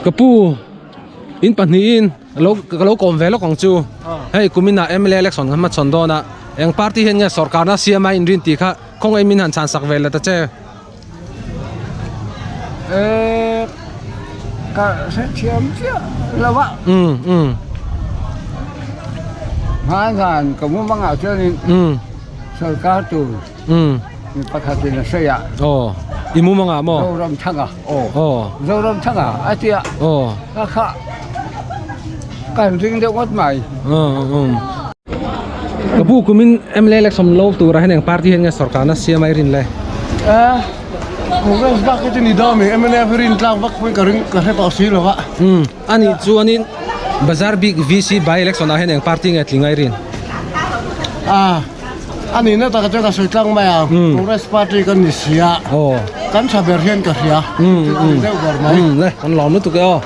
Ka pu in pahnihin lo ka lo kawm ve lawk ang chu. Hei kumin ah mla election kan hmachhawn dawn a, eng party hian nge sorkarna siam a inrin tih kha khawngaih min han chhan sak ve la ta che. Eh ka hrethiam chiah lo a. Um um. Hmanzan ka mumangah chuanin um sorkar tur um mi pakhatin a sawi a. Aw i mumangah maw? Zoramthanga aw. Aw. Zoramthanga a ti a. Aw. Ka kha kan ring deuh ngawt mai. Um um. Ka pu kumin mla election lo tura hian eng party hian nge sorkarna siam a i rin le? Eh, Congress bak hi chu ni dawn mi mnf hi rin tlak vak pawhin ka ring ka hre tawh si lo va. Umm anih chuanin Bazar bik VC by election ah hian eng party nge tling a i rin? Ah, anih na taka chuan ka sawi tlang mai ang, Congress party kan ni si a, kan tha ber hian ka hria, chu a ni deuh ber mai. Umm le, kan lawm lutuk e aw.